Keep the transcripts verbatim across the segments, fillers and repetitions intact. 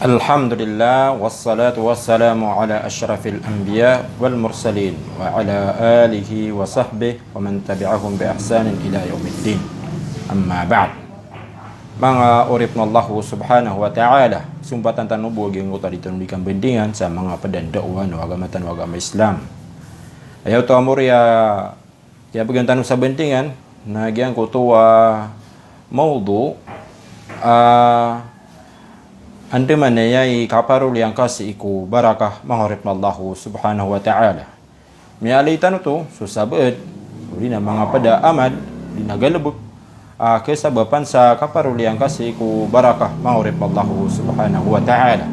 Alhamdulillah, wassalatu wassalamu ala ashrafil anbiya wal mursalin, wa ala alihi wa sahbihi wa man tabi'ahum bi ihsanin ila yaumiddin. Amma ba'd. Manga oripn o Allah subhanahu wa ta'ala, sompatan tano bo a giyangkoto a di tano di kambandingan sa manga pd a da'wa o agama tano a agama Islam. Aya oto a mori a aya bgan tano sa bandingan na giyangkoto a mawdu' a andamanaya i kaparoliyan ka sii ko barakah, manga oripn o Allah subhanahu wa ta'ala. Miyaaloy tano oto so sabaad, odi na manga pd a amal, odi na galbk a kasabapan sa kaparoliyan ka sii ko barakah, manga oripn o Allah subhanahu wa ta'ala.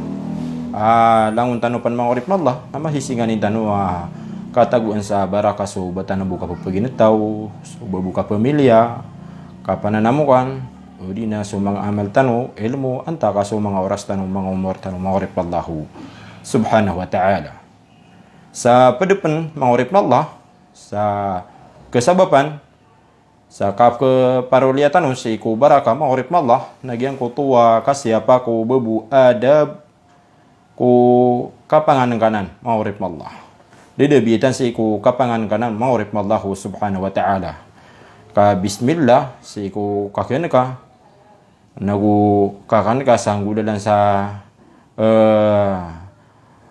A langon tano pn, manga oripn o Allah, na masisinganin tano a katagoan sa barakah so ba tano bo kapphaginetaw, so ba bo kapamilya, kapananamokan, odi na so manga amal tano, ilmo, antaa ka so manga oras tano, manga omor tano, manga oripn o Allah subhanahu wa ta'ala. Sa pd pn, manga oripn o Allah, sa kasabapan sa kapkhaparoliya tano sii ko barakah, manga oripn o Allah, na giyangkoto a kasiyapa ko ba bo adab ko kapanganngkanan, manga oripn o Allah. Da a biyatan sii ko kapanganngkanan, manga oripn o Allah subhanahu wa ta'ala. Ka bismillah sii ko kakan ka, nago kakan ka sa nggolalan sa, eh,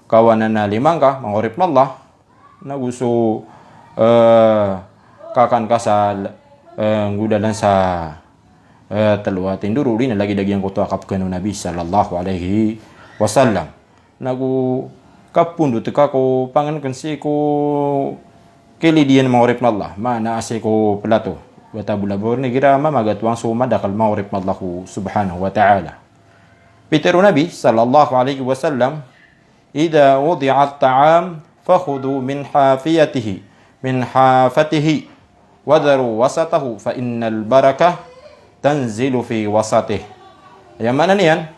kawanan a lima ngka, manga oripn o Allah, nago so, eh, kakan ka sa, eh, nggolalan sa, eh, tlo a tindoro, odi na lagid a giyangkoto a kapkhaadn o Nabi sallallahu alaihi wasallam. Nago kapondot ka ko pangnngkn sii ko kilid iyan, manga oripn o Allah, maana a sii ko plato. Bata bo labaw rn igira mamagatoang so madakl, manga oripn o Allah subhanahu wa ta'ala. Pitharo o Nabi sallallahu alaihi wasallam, "Idha wudi'at ta'am fakhudhu min hafiyatihi, min hafatihi, wadharu wasatahu, fa innal barakah tanzilu fi wasatih." Aya maana niyan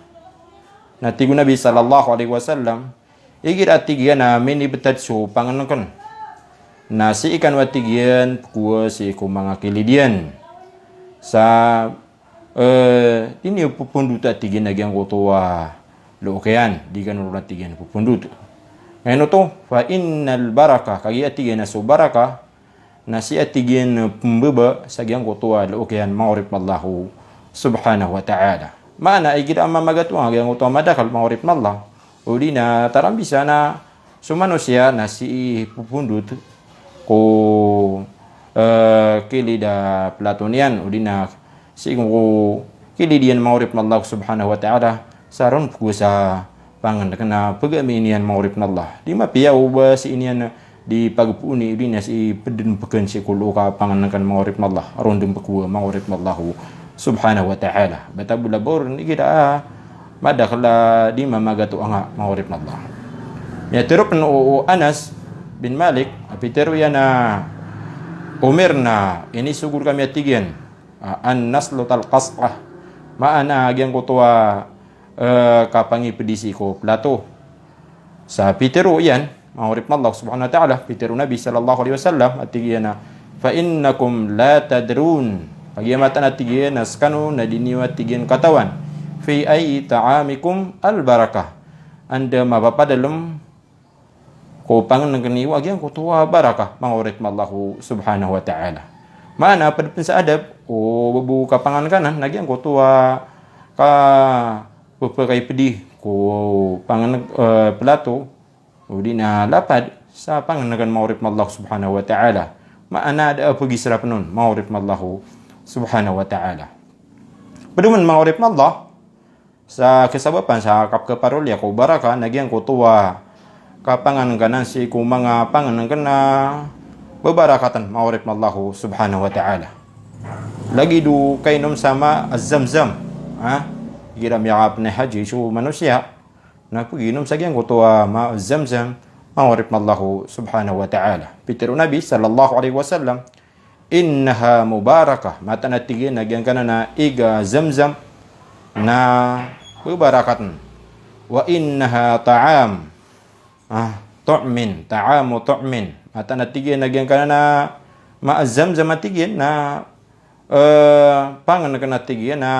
na tig o Nabi sallallahu alaihi wasallam, igira a tig iyan a minibtad so pangnngkn, na sii kano a tig iyan pkhowa sii ko manga kilid iyan. Sa eh, di niyo ppondota a tig iyan a giyangkoto a look iyan, di kano ron a tig iyan ppondot. Ngayon oto, fa innal barakah, kagiya a tig iyan a so barakah, na sii a tig iyan pmbaba sa giyangkoto a look iyan, manga oripn o Allah subhanahu wa ta'ala. Maana igira a mamagatoang a giyangkoto a madakl, manga oripn o Allah, odi na tarambisa na so manosiya na sii ppondot ko, eh, kilid a plato niyan, odi na sii ko kilid iyan, manga oripn o Allah subhanahu wa ta'ala, sa ron pkhowa sa pangnngkn a pgami niyan, manga oripn o Allah. Di mapiya o ba sii niyan di pagpooni, odi na sii pd dn pkn sii ko look a pangnngkn, manga oripn o Allah, ron dn pkhowa, manga oripn o Allah subhanahu wa ta'ala. Bata bo labaw rn igira a madakl a di mamagato anga, manga oripn o Allah. Miyatharo pn o, o Anas bin Malik a pitharo iyan a, "Umirna," inisogor kami a tig iyan, a, "an naslutal qas'ah." Maana a giyangkoto a, eh, kapangipdi sii ko plato. Sa pitharo iyan, manga oripn o Allah subhanahu wa ta'ala, pitharo o Nabi sallallahu alaihi wasallam a tig iyan a, "Fa innakum la tadrun." Kagiya mataan a tig iyan a skano na di niyo a tig iyan katawan, "fi ayyi ta'amikum al-barakah." Anda mapapadalm ko pangnngkn iyo a giyangkoto a barakah, manga oripn o Allah subhanahu wa ta'ala. Maana pd pn sa adab o ba bo kapangngkanan na giyangkoto a ka- pphakaipdi ko pangngkn, eh, plato, odi na lapad sa pangnngkn, manga oripn o Allah subhanahu wa ta'ala. Maana da a pgisra pn on, manga oripn o Allah subhanahu wa ta'ala. Pd pn, manga oripn o Allah, sa kasabapan sa kapkhaparoliya ko barakah na giyangkoto a kapangngkanan sii ko manga pangnngkn a babarakatn, manga oripn o Allah subhanahu wa ta'ala. Lagid o kainom sa ma a Zamzam, ha? Igira miyakapnay haji so manosiya na pgiinom sa giyangkoto a ma a Zamzam, manga oripn o Allah subhanahu wa ta'ala. Pitharo o Nabi sallallahu alaihi wasallam, "Innaha mubarakah." Mataan a tig iyan a giyangkanan a ig a Zamzam na babarakatn. "Wa innaha ta'am, ah, tu'min, ta'amu tu'min." Mataan a tig iyan a giyangkanan a ma a Zamzam a tig iyan na, eh, pangnngkn a tig iyan a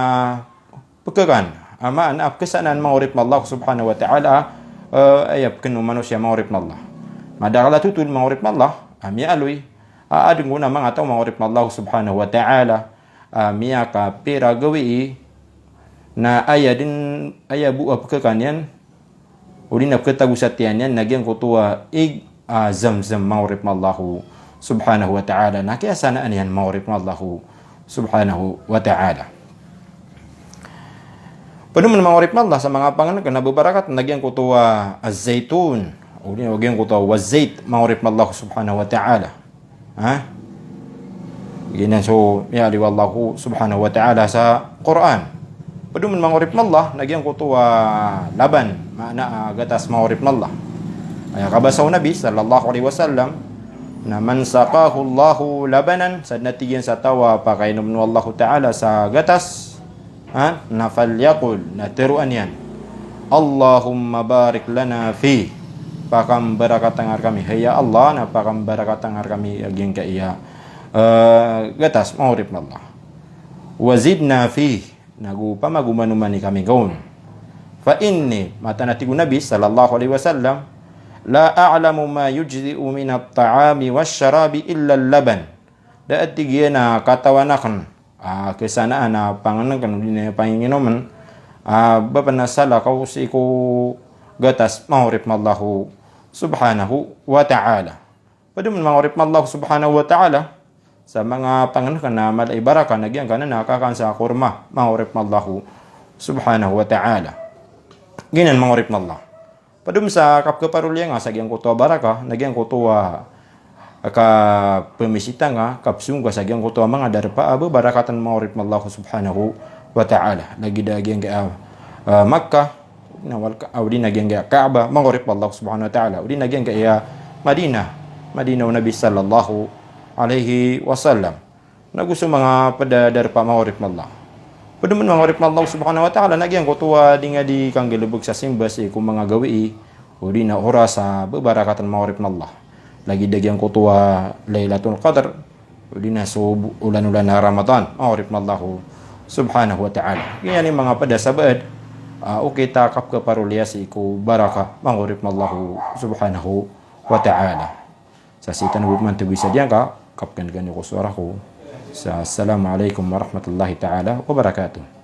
pkhakan. a maana a pkhasanaan, manga oripn o Allah subhanahu wa ta'ala, eh, aya pkn o manosiya, manga oripn o Allah. Madakl a totol, manga oripn o Allah, a miyaaloy a adn ko na manga taw, manga oripn o Allah subhanahu wa ta'ala, a miyakapira gawii na aya dn, aya bo a pkhakan iyan, odi na pkhatago sa tiyan iyan na giyangkoto a ig a Zamzam, manga oripn o Allah subhanahu wa ta'ala, na kiyasanaan iyan, manga oripn o Allah subhanahu wa ta'ala. Pd pman, manga oripn o Allah, sa manga pangnngkn a babarakat na giyangkoto a az-zaytun, odi na giyangkoto a waz-zayt, manga oripn o Allah subhanahu wa ta'ala. Ha? Giyanan so miyaaloy o Allah subhanahu wa ta'ala sa Qur'an. Pd pman, manga oripn o Allah, na giyangkoto a laban, maana a gatas, manga oripn o Allah. Aya kabasa o Nabi sallallahu alaihi wasallam na, "Man saqahu Allahu labanan," sadn a tig iyan sa taw a pakainomn o Allah ta'ala sa gatas, ha, na falyaqul, na tharoan iyan, "Allahumma barik lana fih." Pakambarakatan nga rkami, hay ya Allah, na pakambarakatan nga rkami a giyangkaya, eh, gatas, manga oripn o Allah. "Wa zidna fih," nago pamagomanomani kami ngka on. "Fa inni," mataan a tig o Nabi sallallahu alaihi wasallam, "la a'lamu ma yujzi'u minat ta'ami wash sharabi illa al-laban." Da a tig iyan a katawan akn a khasanaan a pangnngkn odi na panginginomn a ba pn a salakaw sii ko gatas, manga oripn o Allah subhanahu wa ta'ala. Pd pman, manga oripn o Allah subhanahu wa ta'ala, sa manga pangnngkn a mala i baraka na giyangkanan a kakan sa korma, manga oripn o Allah subhanahu wa ta'ala. Giyanan, manga oripn o Allah. Pd pman sa kapkhaparoliya nga sa giyangkoto a baraka na giyangkoto a kapamisita nga, kapsong ka sa giyangkoto a manga darpa a babarakatn, manga oripn o Allah subhanahu wa ta'ala. Lagid a giyangkaya, eh, Makkah, na wal Ka-, odi na giyangkaya Kaaba, manga oripn o Allah subhanahu wa ta'ala. Odi na giyangkaya Madinah, Madinah o Nabi sallallahu alaihi wasallam. Nago so manga pd a darpa, manga oripn o Allah. Pd pman, manga oripn o Allah subhanahu wa ta'ala, na giyangkoto a di nga di kanggalbk sa simba sii ko manga gawii, odi na oras a babarakatn, manga oripn o Allah. Lagid a giyangkoto a Laylatul Qadr, odi na so bu-, olan-olan a Ramadan, manga oripn o Allah subhanahu wa ta'ala. Giyanan i manga pd a sabaad a okit a kapkhaparoliya sii ko baraka, manga oripn o Allah subhanahu wa ta'ala. Sa sii tano bo pman tbisa diyangka, kapkn kano ko suwara ko. Sa assalamu alaikum warahmatullahi ta'ala wabarakatuh.